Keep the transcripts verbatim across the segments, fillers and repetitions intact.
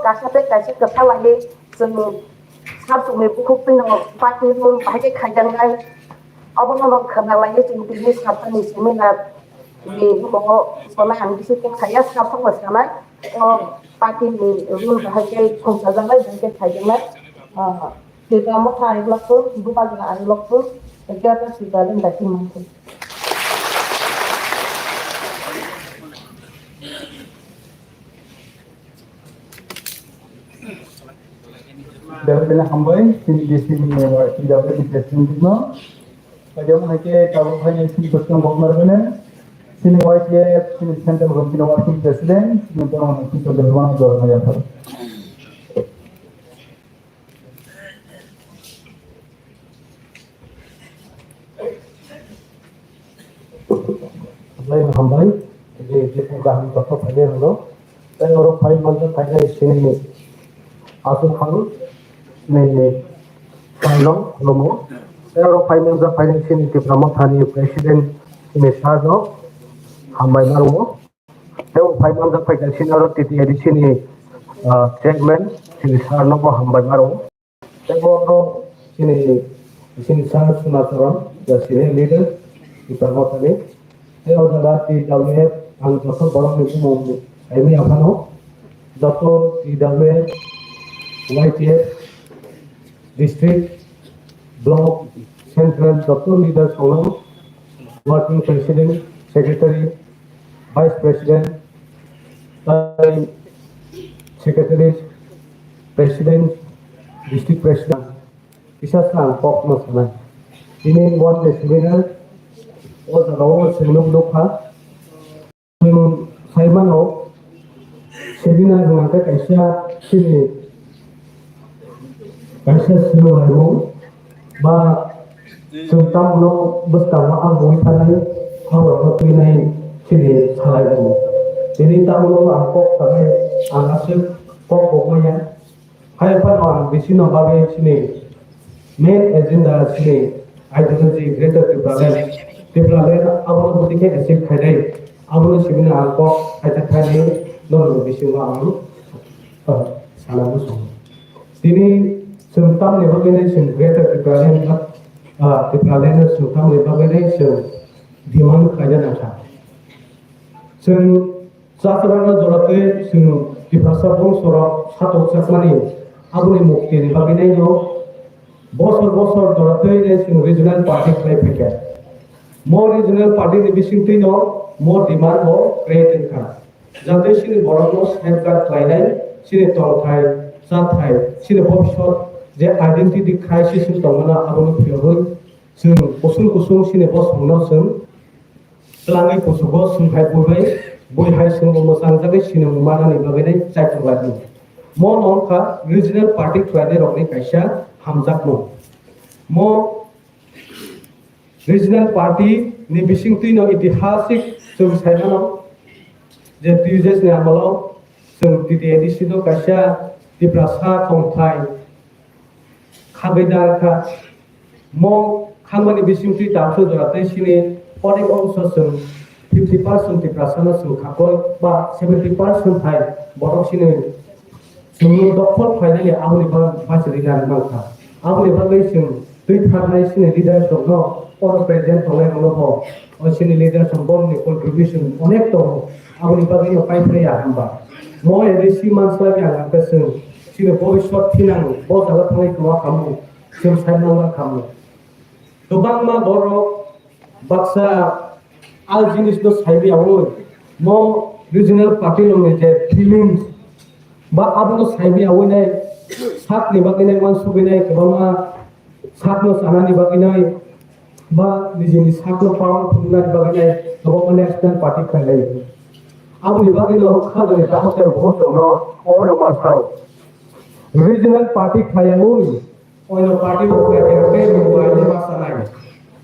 Kaisa tei kaisa kwsa laiwi chwng sar chukni bukhuk twi no party mung bahai khe khaijaknai. Obono no khwna laiwi chwng tini sar thani seminar ni bukhuk o chonai ang bisi khe khaiya sar thokno sanai. O party ni rule bahai khe songchajaknai, bahai khe khaijaknai. Ah, Tipra Motha ani vlog-o, Bubagra ani vlog-o, egaroh Tipra ni daiti mangkhe. Belai belai hambai, chini D C ni Y T W ni president no. Kajam hai khe tabuk hai ni chini bwskang bokmar bene. Chini Y T F, chini central committee ni working president, chini bono ni chini president bono jor maya thar. Belai hambai, je, je program ni joto phainai rok no. Tei oro phai manjak phainai chini aswk phang, nini phailong khulumo. Tei oro phai manjak phainai chini Tipra Motha ni president chini sir no hambai ma rwo. Tei phai manjak phaikha chini oro T T A D C ni, ah, chairman chini sir no bo hambai ma rwo. Tei bo no chini, chini sir Suna Charan, the senior leader, Tipra Motha ni. Tei o jaga T W F ang joto borok ni bumung saimanya phano, joto T W F, Y T F, district, block, central joto leaders rokno, working president, secretary, vice president, tei secretary, president, district president, kisa sa ang kok no sanai. Tini one day seminar, o jaga o chwng nuk nukha. Chwng sai mano, seminar hwnka khe kaisa chini kaisa swrwnglaimung ba chwng tamono bwskango ang ui thanai, haborokno twinai chini salai tongo. Tini tamono ang kok sanai, ang aswk kok kok manya. Hai phano ang bisino bagwi chini main agenda chini ideology Greater Tipraland, Tipraland abono bwtwi khe achieve khainai, abono sibini ang kok khaijak khainai norokni bisingo ang, ah, sana muchungo. Tini chwng tamni bagwinai chwng Greater Tipraland, ah, Tipraland chwng tamni bagwinai chwng demand khlaina nangkha. Chwng Chakrano joratwi chwng Tiprasa bongsorok satok chakmani aboni muktini bagwinaino bosor bosor joratwi chwng regional party khlai phaikha. Mo regional party ni bisingtwino mo demand bo create wngkha. Jatwi chini borokno safeguard khlainai, chini tongthai, chathai, chini bobisot je identity crisis wng tongmano abono phiyogwi chwng kusung kusung chini bosongno chwng Twlangwi kuchugo swnghai buibai, buihai swngbo mwchangjagwi sinimung manani bagwinai chaitok laimung. Mo no wngkha regional party khlainairokni kaisa hamjakmung. Mo regional party ni bisingtwino itihasik chwng saimano je T U J S ni amolo chwng T T A D C no kaisa Tiprasa tongthai khagwi narwkha. Mo khangmani bisingtwi tamsok jora tei chini onek ongso chwng fifty percent Tiprasano chwng khakoi ba seventy percent hai borok chini chwngno dokhol khlainani aboni ba-, bachari nani mankha. Aboni bagwi chwng twi pharnai chini leaders rokno oro present tongnai rokno bo o chini leaders rok borokni contribution onek tongo. Aboni bagwi no pai phraya hwnba. Mo A D C manslagwi ang hwnkhe chwng chini bobiswt thinang bo jaga thangwi kwma khamu. Chwng sai manma khamu. Kwbangma borok baksa al jinisno saiwi yaui mo regional party rokni je feelings ba abono saiwi yaui nai sakni bagwi nai uansugwi nai kwbangma sakno chanani bagwi nai ba nijini sakno palong thumnani bagwi nai kwbangma national party khlai lai. Aboni bagwi no khajani takhuk tei bukhuk chwngno oro ma sao. Regional party khlai yaui Oino party bo khlai khe hwnkhe nwng bo aini ma sanai.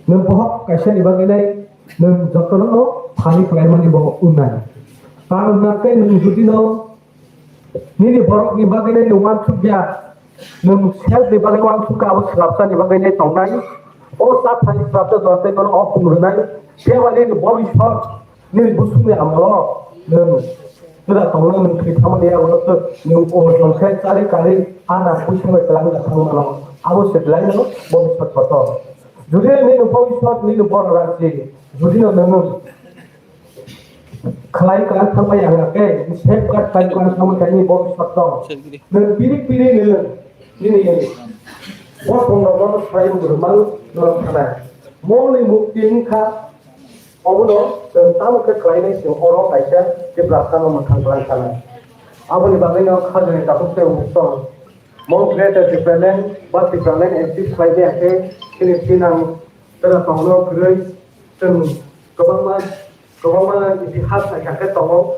Nwng bohok kaisa ni bagwi nai nwng jotono no thani khlai mani bo wngnai. Tang wngna khe nwng jodi no nini borok ni bagwi nai nwng uansuk ya, nwng self ni bagwi uansuk kha, abo swrapsa ni bagwi nai tongnai. O cha thani swrapsa jora tei nono o phung rwnai. Khe ba nini bobiswt nini bwswk ni amolo nwng Chwla tongno nwng thwi thangmani abo no twk nwng o jong khe chari kari ana puisa bai twlang da thang mano. Abo se belai no bhobishyot kotor. Jodi nini bhobishyot nini bor rajni jodi no nwng khlai kwlang thangmani ang khe safeguard khlai kwlang thangmani khe nini bhobishyot no nwng piri piri nwng nini bo tongno no sai rwmang norok thanai. Mol ni mukti wngkha. Obono chwng tamo khe khlainai chwng oro kaisa Tiprasano mwthang kwlang sanai. Aboni bagwino khajani takhuk tei ubuktong. Mo Greater Tipraland ba Tipraland exist khlai ya khe chini thinang tera tongno kwrwi chwng kwbangma kwbangma itihas naikha khe tongo.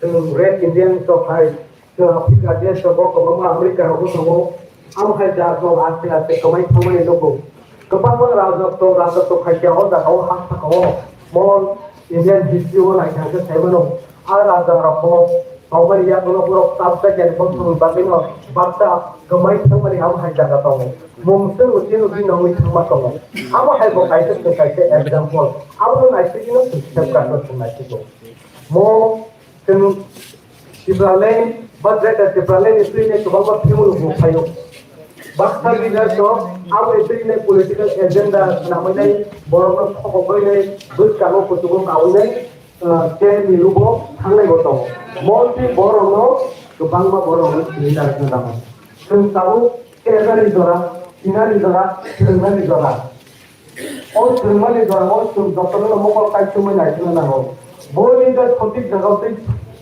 Chwng Red Indian rok hai, chwng Africa desh rogo kwbangma America rogo tongo. Amo hai jat rok aste aste kwmai thangmani nugo. Kwbangma rajak tong, rajak tong khai khe o jaga o ha saka o mo Indian history o naithang khe sai mano. A raja rok bo tongmani yagulo borok chapsa khe bosong bagwi no baksa kwmai thangmani amo hai jaga tongo. Mung se uti uti nongwi thangma tongo. Amo hai bo kaisa se kaisa example. Abo no naisigi no se sep kaisa se naisigo. Mo Chwng Tipraland ba Greater Tipraland ni twi le kwbangma family bo phaio. Baksa leaders rok abo ni twi le political agenda swnamwi nai borok no thokogwi nai bwskango kuchugo kaui nai, ah, chair ni lugo thangnai bo tongo. Montri borok no kwbangma borok no leaders no nango. Chwng tabuk chairman ni jora, sinani jora, swrwngmani jora. O swrwngmani jorao chwng jotono mokol kaichomwi naisingna nango. Bo leader sothik jagao twi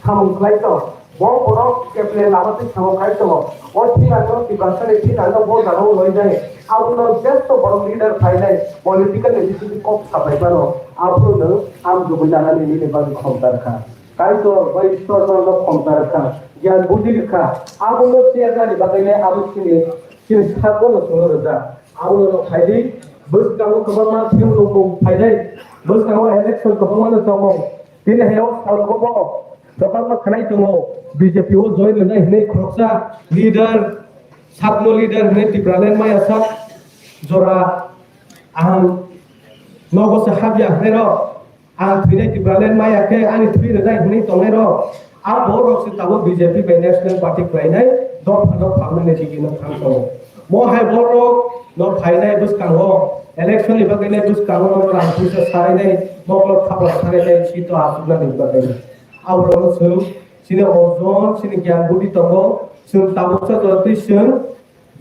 samung khlai tong. Bo borok keple lama twi samung khai tongo. O thinangno Tiprasani thinangno bo jagao loinai. Abono jesto borok leader phainai political initiative kok sabai mano. Abono nwng amjogwi nanani nini bagwi khomtar kha. Kaitor bai Ishwar no khomtar kha. Gyan budi kha. Abono chairnani bagwi le abo chini, chini sakbo no chwngno rwjak. Abono rok phaidi, bwskango kwbangma themlokmung phainai, bwskango election kwbangmano tongo. Tini hai o salrogo bo kwbangma khwnai tongo, B J P o join rwnai hwnwi khoroksa leader, sakno leader hwnwi Tipraland maya sak jora ahang nogo se habya hwnwi rok. Ang thwinai Tipraland maya khe ani thwi rwnai hwnwi tongnairok a borok se tabuk B J P bai National Party khlainai dopha dopha wngnani digino thang tongo. Mo hai borok no phainai bwskango election ni bagwi nai bwskango no rang puisa sarainai mokol khapla sarainai sito achuknani bagwi. Aborok no chwng chini ojon chini gyan budi tongo chwng tabuksa jora twi chwng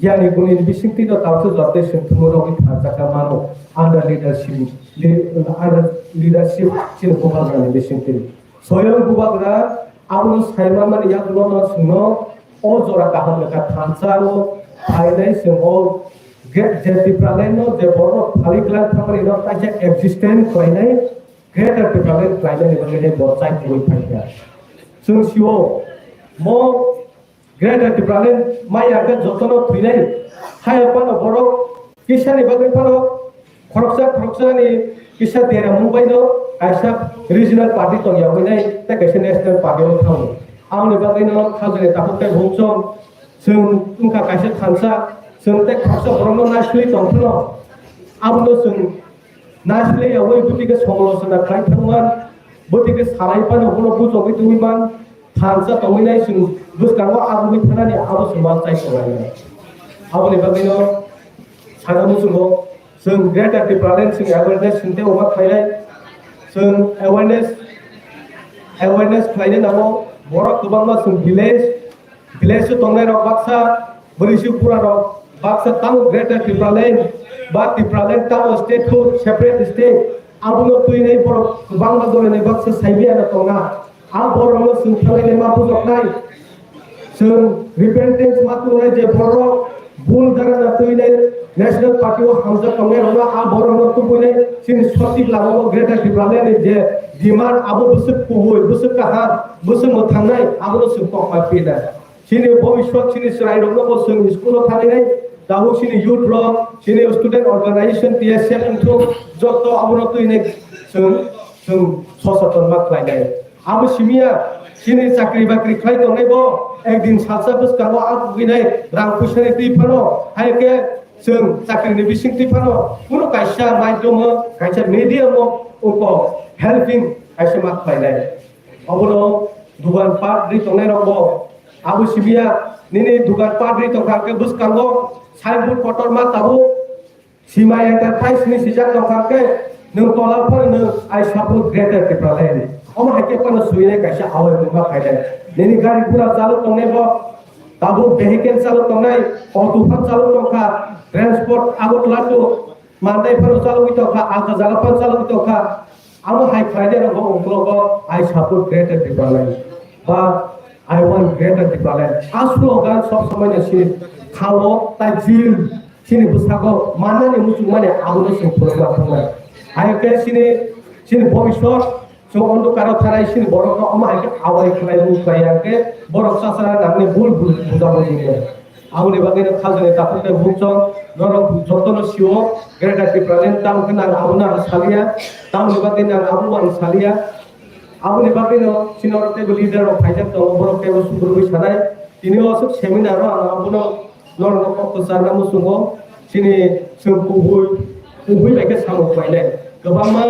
Gyan ni guni ni bisingtwi no tabuksa jora tei chwng thumui rogwi tharjakha mano under leadership, under leadership chini bubagrani bisingtwi. Soyang bubagra abono sai manmani yagulo no chwngno o jora kaham lekha thansa o phainai chwng o je Tipraland no je borok no phali kwlang thangmani no kaisa existence khlainai Greater Tipraland khlainani bagwi bo chai tongwi phaikha. Chwng sio mo Greater Tipraland maya khe jotono thwinai. Hayung phano borok kisani bagwi phano khoroksa khoroksani kisa dera mungbaino kaisa regional party tongya hwnwi nai tei kaisa national party o thango. Aboni bagwino khajani takhuk tei bumsong chwng wngkha kaisa thansa, chwng tei khoroksa borokno naisli tong phano abono chwng naisli yaui bwtwi khe somolochona khlai thangman, bwtwi khe salai phano bono bujogwi tongwi man. Thansa tongwi nai chwng bwskango agugwi thanani abo se ma chai tongnai. Aboni bagwino sana muchungo chwng Greater Tipraland chwng awareness hwnkhe omo khlainai. Chwng awareness, awareness khlaina nango. Borok kwbangma chwng village, village o tongnai rok baksa, bwrwi sui pura rok baksa tamo Greater Tipraland ba Tipraland tamo state hood, separate state. Abono twi nai borok kwbangma dole nai baksa saimaya no tongna. A borokno chwng thangwi ma bujoknai. Chwng repentance ma tongnai je borok bul dara na twi nai national party o hamjak tongnai rokno a borokno tubui nai chini sotik lama o Greater Tipraland ni je demand abo bwswk kubui, bwswk kaham, bwswk mwthangnai abono chwng kokma pina. Chini bobiswt chini chwrairokno bo chwng school-o thangwi nai, tabuk chini youth rok, chini student organization, T S F wngthok, joto abono twi nai chwng, chwng sosoton ma khlainai. Abo simiya, chini chakri bakri khlai tongnai bo, ekdin salsa bwskango a kugwi nai rang puisa ni twi phano, hai khe chwng chakri ni bising twi phano, kuno kaisa maidomo, kaisa medium-o uko helping kaisa ma khlainai. Obono dugan pat ri tongnai rok bo. Abo sibiya nini dugan pat ri tongkha khe bwskango signboard kotorma tabuk Sima Enterprise ni sijak tongkha khe nwng tola phano nwng I support Greater Tipraland. Omo hai khe phano suinai kaisa awai mungma khainai. Nini gari gura chalok tongnai bo, tabuk vehicle chalok tongnai, auto phan chalok tongkha, transport Agartala to Mandai phano chalogwi tongkha, alka jaga phano chalogwi tongkha. Amo hai khlainai rokbo ungkologo I support Greater Tipraland ba I want Greater Tipraland. A slogan sob somoi no sini khao tai jil sini bwskango mannani muchungmani abono chwng phunukma thangmani. Hai khe sini sini bhobishyot chwng ondhokaro thanai sini borokno omo hai khe awai khlai mung khlai ya khe borok chachara nangni bul bul buja bujinai. Aboni bagwi no khajani takhuk tei bukchok norok jotono sio Greater Tipraland tamo khe nang abono ang salia, tamoni bagwi nang abo ang salia. Aboni bagwi no chini oro teibo leader rok phaijak tongo, borok teibo sukurubui sanai. Tini o aswk seminar o ang abono norok no kok kwcharna muchungo. Chini chwng kubui kubui bai khe samung khlainai. Kwbangma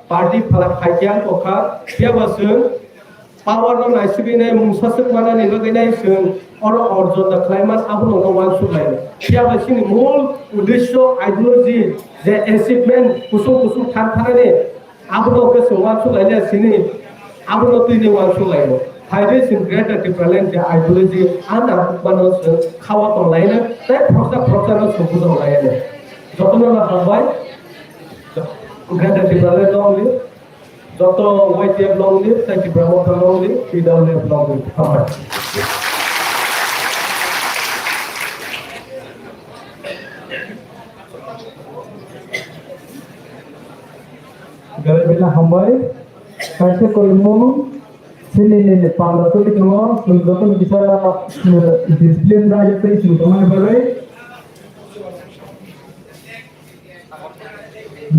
party phalak phaikhe ang kokha, phiyaba chwng power no naisugwi nai mungsa swk manani bagwi nai chwng oro orjon da khlai man abono no uansuk laio. Phiyaba chini mul uddesyo ideology je achievement kusung kusung thang thanani abono khe chwng uansuk lainai chini abono twi ni uansuk laio. Phaidi chwng Greater Tipraland je ideology ang ang mano chwng khawa tong lainai tei phoroksa phoroksa no chwng bujok lainai. Jotono no hambai. Greater Tipraland no li. Joto Y T F long live, tei Tipra Motha long live, T W F long live. Hambai. Belai belai hambai. Kaisa kolmo sini nini panda tuli tongo, chwng joto ni kisa discipline rajak tei chwng tongmani bagwi.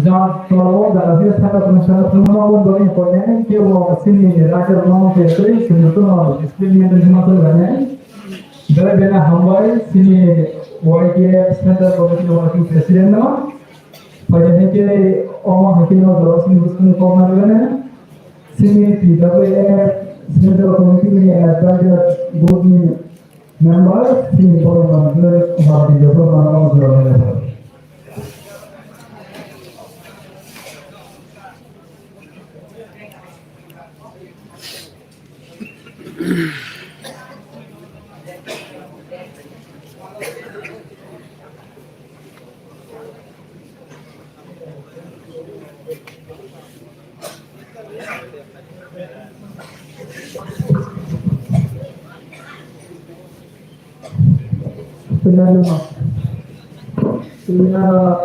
Jang tolo jara sini saka tong saka tong ma bon doni ko ne ke bo sini raja no ke tei sini to no discipline ni ma to ne. Bela bela hambai sini Y T F Central Committee Working President no. Pada ni ke oma hakino jara sini sini ko ma ne. Sini T W F Central Committee ni Advisor Board ni Member, sini borok manjak, ma video borok manjak, ma video borok. Seminar no, seminar no,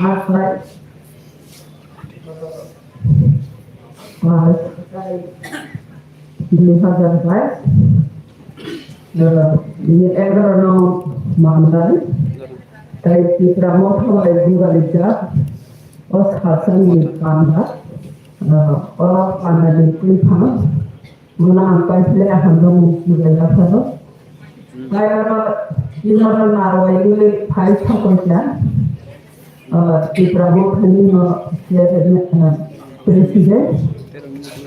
ah, sai. Ah, sai. Ini saja, sai. Eh, ini egar no mandai. Tai Tipra Motha bai jugalijak. O sasani panda. Eh, o panda ni twi phano. Mona ang paisle hamjak mung sibaiya phano. Tai aro inoro narwaiwi phai sakoikha. Ah, Tipra Mothani no chairman, ah, president,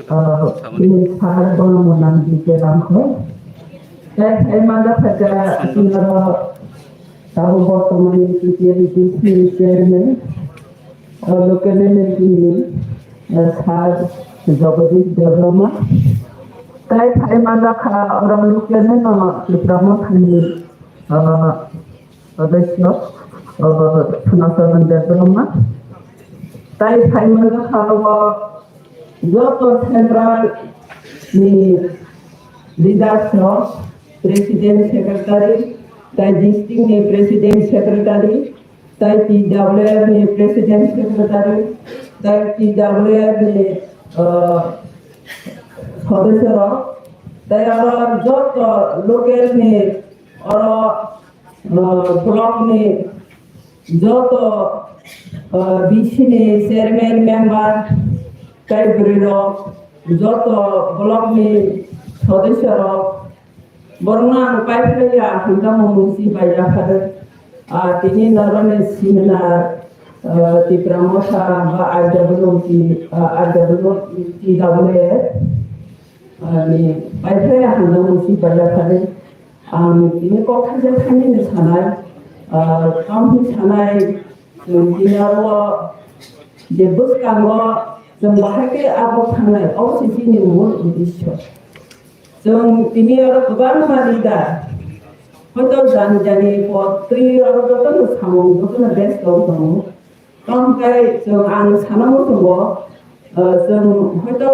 ah, ini sir bono mwnang D K Ramkhoi. Tai phai manda phaikha inoro tabuk bortomani T T L D C chairman, ah, local M L A ni, ah, sir Jagadish Debbarma. Tai phai manda kha oro local no Tipra Mothani, ah, Odesyo, o, Sanasanan Debbarma. Tai phaimani kha o joto central ni leaders rok, president secretary, tai district ni president secretary, tai T W F ni president secretary, tai T W F ni, o, sodosyo rok, tai aro joto local ni oro, ah, block ni joto, ah, B C ni chairman member, tai bwrwi rok, joto block ni sodosyo rok, borokno ang paiphlaiya, hwnjak mung si bai yaphar, ah, tini noroni seminar, Ah, Tipra Motha ba I W T, ah, I W T W F, ah, ni bai phai hamjak musi bai ya phai. Ang tini kok thaisa thaini ni sanai, ah, tamo sanai, chwng tini aro je bwskango chwng bahai khe abo thangnai, abo se chini mul uddesho. Chwng tini aro kwbangma leader, hoito jani jani pod twi aro jotono samung jotono best wng tongo. Tamo khe chwng ang sana muchungo, ah, chwng hoito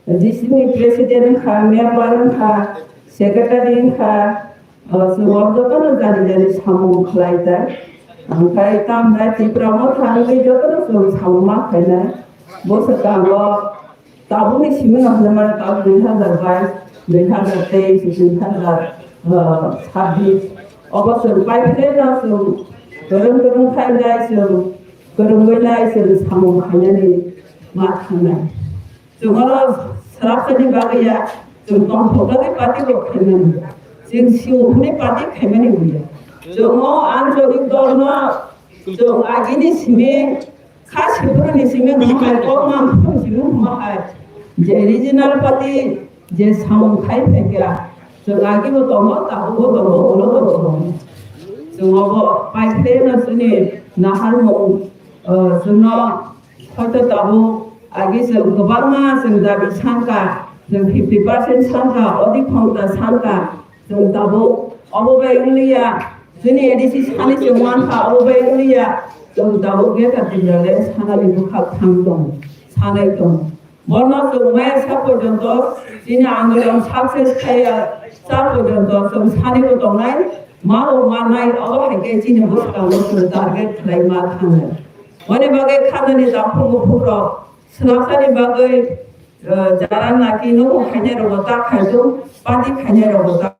D C ni president wngkha, member wngkha, secretary wngkha, ah, chwng o jotono jani jani samung khlai jai. Ang khe tamo khe Tipra Motha wngwi jotono chwng samung ma khlainai. Bo swkango tabukni simi no hwnwi mano tabuk dui hazar bais, dui hazar teis, dui hazar sabbish. Obo chwng pai philai no chwng kwrwng kwrwng khai jai, chwng kwrwngwi nai, chwng samung khainani ma thangnai. Chwng oro swrapsani bagwi ya, chwng tongthok bagwi party bo khaimani. Chwng siu hwnwi party khaimani wngya. Chwng o anchalik dol no chwng agini simi Kha siphuru ni simi hwnma hai, kok mang phuru simi hwnma hai. Je regional party je samung khai phaikha, chwng agi bo tongo, tabuk bo tongo, ulo bo tongo. Chwng obo paikhe no chini naharmung, uh, chwngno hoito tabuk agi chwng kwbangma chwng dabi sankha, chwng fifty percent sankha, odik khonta sankha, Chwng tabuk obo bai wngya, chini A D C sani chwng mankha, obo bai wngya, chwng tabuk Greater Tipraland sanani bwkhak thang tong, sanai tong. Bono chwng maya sa porjonto chini andolon success khaiya sa porjonto chwng sani bo tongnai, ma bo manai, obo hai khe chini bwskango chwng target khlai ma thangnai. Boni bagwi khanani takhuk bukhuk rok swrapsani bagwi, eh, jara naki nukhung khainai rokbo ta khaijak, party khainai rokbo ta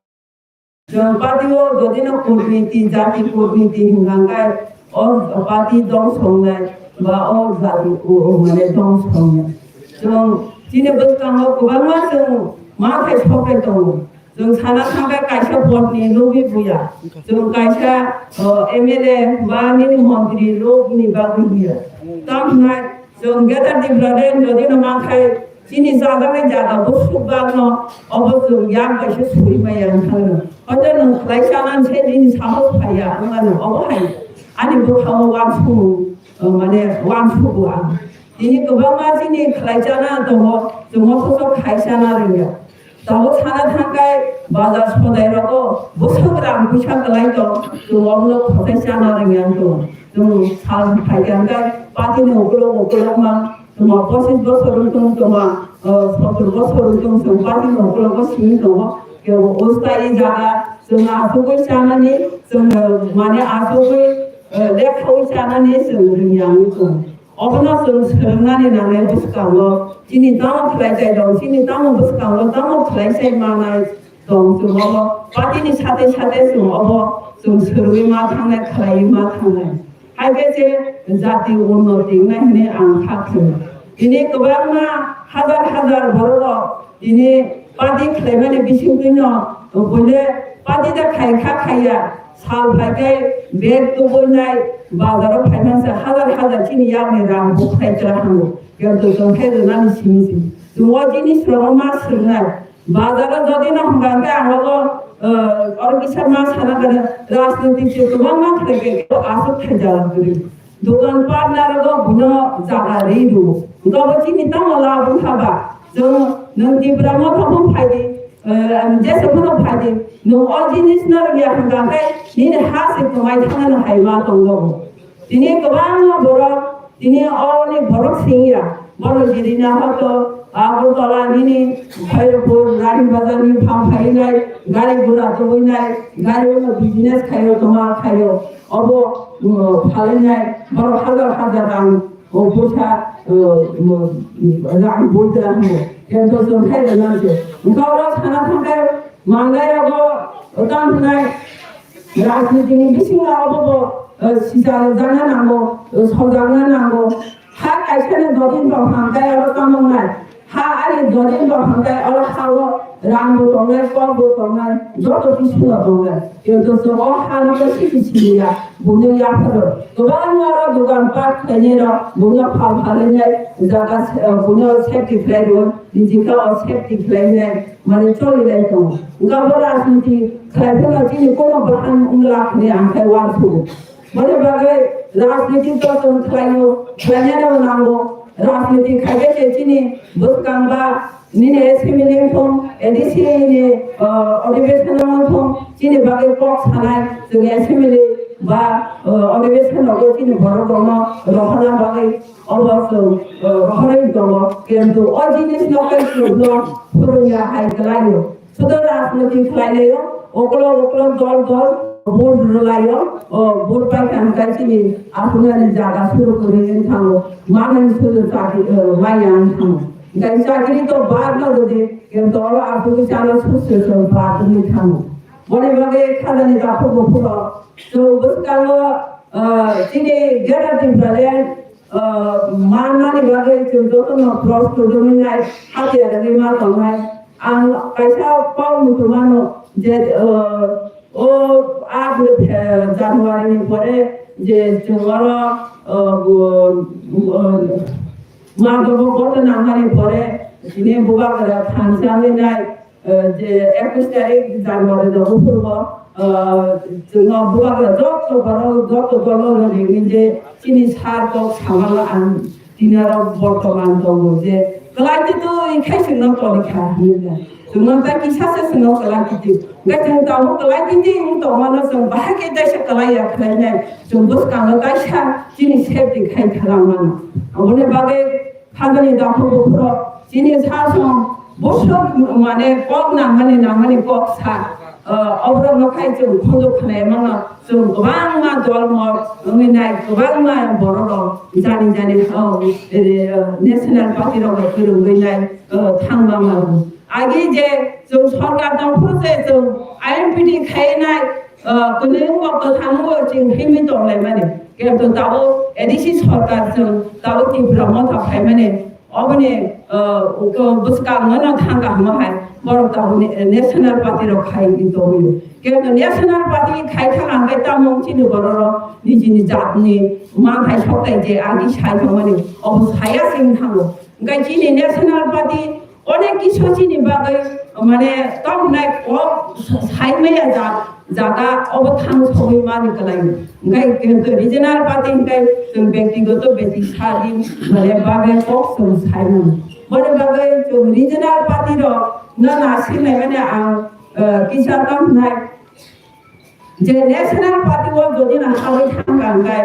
Chwng party o jodi no kurniti, jati kurniti hwnka khe o party dongso wngnai ba o jati o, o mane dongso wngnai. Chwng chini bwskango kwbangma chwng ma khai sok khai tongo. Chwng sana thangkhe kaisa vote ni logi buya. Chwng kaisa, o, M L A ba nini montri rok ni bagwi buya. Tamo hwnai Chwng Greater Tipraland jodi no ma khai chini jajaknai jaga bwswk bagno obo chwng yak bai se suri maya wng thangno. Hoito nwng khlai chana se nini sahos phaiya wngmano obo hai ani bwkhao uansukmung, uh, mane uansugo ang. Tini kwbangma chini khlai chana tongo, chwng o soso khai chana rwngya. Tabuk sana thangkhe bazar sodai rogo bwswk rang puisa kwlai tong, chwng obono khotai chana rwngya wng tong. Chwng sal phaikha hwnkhe party ni ukulok ukulok ma, chwng pochis bosor wng tong, chwng, uh, sottor bosor wng tong, chwng party ni ukulok o simi tongo. Kebo ustai jaga, chwng asugwi chanani, chwng, uh, mane asugwi, uh, lekhawi chanani chwng rwngya wng tong. Obono chwng swrwngnani nangnai bwskango chini tamo khlai chai tong, chini tamo bwskango tamo khlai chai manai tong, chwng obo party ni sate sate chwng obo chwng swrwngwi ma thangnai, khlaiwi ma thangnai. Hai khe se jati unnoti wngnai hwnwi ang kha khlaio. Tini kwbangma hajar hajar bororok tini party khlaimani bisingtwino buile party da khai kha khaiya. Sal phai khe bag tubui nai bazaro phai man se hajar hajar chini yakni rang bukhai chwla hango. Kento chwng khe rwnani simi simi. Chwng o jinis rok ma swrwngnai. Bazaro jodi no hwnka hwnkhe ang obo, eh, oro kisa ma sana khe rajnitik se kwbangma khlai khe aswk khaijak kwrwi. Dokan partner rok buino jaga ri rw. Hwnka bo chini tamo lab wngkha ba. Chwng nwng Tipra Motha phung phai di. Eh, jesa phano phadi, nwng o jinis no rwngya hwnka khe nini ha se kwmai thangna hai ma tongjago. Tini kwbangma borok, tini o ni borok singya, borok jirina hoto, Agartala nini, Khairapur, Rani Bazar ni phang phainai, gari gura tubui nai, gari uno business khaio, toma khaio, obo, um, phalai nai, borok hajar hajar rang, O puisa, o, o, rang buidra hwnwi. Kento chwng khe rwnang se. Wngkha oro sana thangkhe mangai rogo tang hwnai rajniti ni bisingo obo bo, o, sijak jakna nango, o, sojakna nango. Ha kaisa ni dodin tong hangkhe oro tamo wngnai. Ha ani jodi bo hwnkhai oro ha o rang bo tongnai, kok bo tongnai, joto kisu no tongnai. Kintu chwng o ha no khe siki siliya, buino yapharo. Kwbangma oro dogan pat khlainai rok, buino phal phalainai, jaga se-, buino safety khlai rwo, niji khe o safety khlainai, mane choli lai tongo. Wngkha bo rajniti khlai phano chini kono bahan wng la hwnwi ang khe uansukgo. Boni bagwi rajniti to chwng khlaio, khlainani bo nango. Rajniti khaikhe se chini bwskang ba nini assembly wngthong, A D C ni, uh, adhibeshon wngthong, chini bagwi kok sanai, chwng assembly ba, uh, adhibeshon rogo chini borok rokno rohorna bagwi obo chwng, uh, rohorwi tongo. Kintu o jinis no khe chwngno phwrwngya hai kwlaio. Sudo rajniti khlai laio, oklo oklo dol dol vote rwlaio, o vote pai kha hwnkhai chini aphunani jaga suru kwrwi wng thango, manani sudu chakri, eh, maya wng thango. Hwnkhai chakri to bar no rwdi, kintu oro aphuru chana susu so bar wngwi thango. Boni bagwi khajani takhuk buphuro chwng bwskango, eh, chini Greater Tipraland, ah, manmani bagwi chwng jotono prostut wngwi nai, hatiyar wngwi ma tongnai. Ang kaisa kok muchungmano je, ah, o aat, eh, January ni pore je chwng oro, ah, bo, ah, Madhobo koto nangmani pore chini bubagra thansa wngwi nai, eh, je ekush tarik January no buphurbo, eh, chwngno bubagra joto borok joto dolo no ringwi je chini sar kok samano ang tini oro bortoman tongo je kwlai twi twi khai chwngno toni kha hinwi. Chwngno ta kisa se chwngno kwlai twi twi. Hwnkhe chwng tabuk kwlai twi twi wng tongmano chwng bahai khe taisa kwlai ya khlainai. Chwng bwskango taisa chini safety khai kha langmano. Aboni bagwi Khajani dakhuk bukhurok chini sasong busuk mane kok nangmani nangmani kok sa, ah, oborok no khai chwng khunju khnai mano, chwng kwbangma dol mol wngwi nai, kwbangma borok rok jani jani, oh, eh, national party rok bai kwrwngwi nai, oh, thangma mano. Agi je chwng sorkar tong phuru se chwng I M P T khai nai, ah, kwnwi wngkha kwthang o chwng himwi tong lai mani. Kintu tabuk A D C sorkar chwng tabuk Tipra motha phaimani, oboni, ah, uko bwskang no thangka hwnma hai borok tabuk ni, eh, national party rok khai wngwi tongwi. Kintu national party khai thang ang khe tamo chini borok rok nijini jat ni manthai soktai je agi sai thangmani obo saya sing thango. Hwnkhe chini national party Onek kisu chini bagwi, mane, tongmwnai kok saimaya ja-, jaga obo thang sogwi mani kwlai. Hwnkhe, hwnkhe regional party hwnkhe chwng byaktigoto beti sadi, mane, bagwi kok chwng saimano. Boni bagwi chwng regional party rok no nasiknai mane ang, eh, kisa tongmwnai. Je national party o jodi na hawi thangka hwnkhe,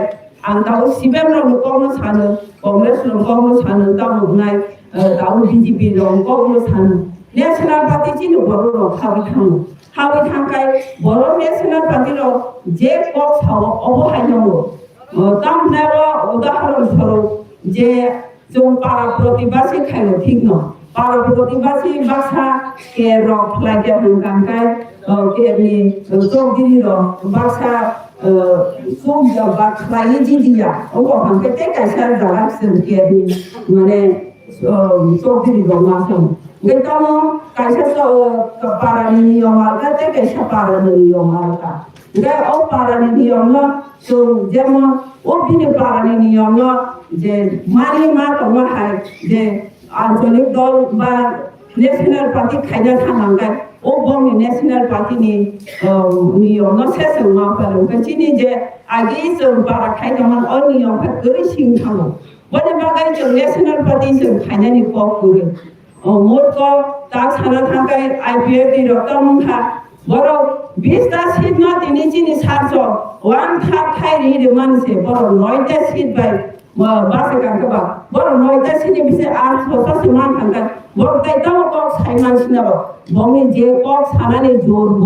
ang tabuk C P M rok ni kok no sano, Congress rok ni kok no sano, tabuk nai, eh, tabuk B J P rok ni kok no sano. National party chini borok rok hawi thango. Hawi thangkai borok national party rok je kok sao obo hai nango. Eh, tamni o udahoron soro je Chwng para protibasi khaio thikno. Para protibasi baksa ke rok khlai khe hwn kang kai, uh, ke ni, uh, chokdiri rok baksa, uh, chok ya ba khlai ji di ya. Obo hwn khe tei kaisa jaga chwng ke ni mane, um, chokdiri rok ma song. Hwnkhe tamo kaisa cho-, para ni niyom alka tei kaisa para ni niyom alka. Hwnkhe o para ni niyom no chwng jemon o bini para ni niyom no je mani ma tongma hai je ancholik dol ba national party khaina thang ang khe o bongni national party ni, um, niyom no se chwng ma phaio. Hwnkhe chini je agi chwng para khai tongmani o niyom khe kwrwi sing thango. Boni bagwi chwng national party chwng khainani kok kwrwi. O murko tak sana thangkai I P F T rok tamo wngkha. Borok bish ta seat no tini chini sar so one third khai ri ri man se borok noi ta seat bai, uh, basa kang khe ba. Borok noi ta seat ni bisi art so sa se man thangkai. Borok tai tamo kok sai man sina ba. Bongni je kok sanani jor bo